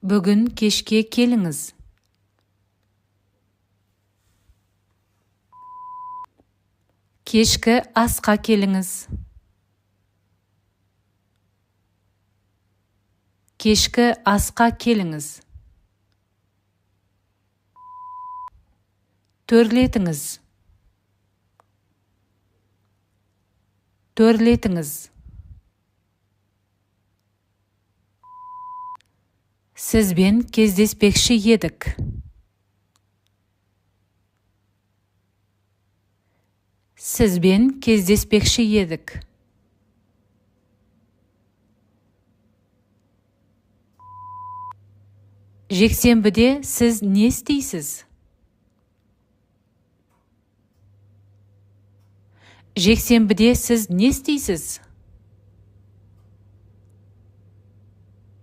Бүгін кешке келіңіз. Кешкі асқа келіңіз. Кешкі асқа келіңіз. Төрлетіңіз. Төрлетіңіз. Сізбен кездеспекші едік. Сізбен кездеспекші едік. Жексенбіде сіз не істейсіз? Жексенбіде сіз не істейсіз?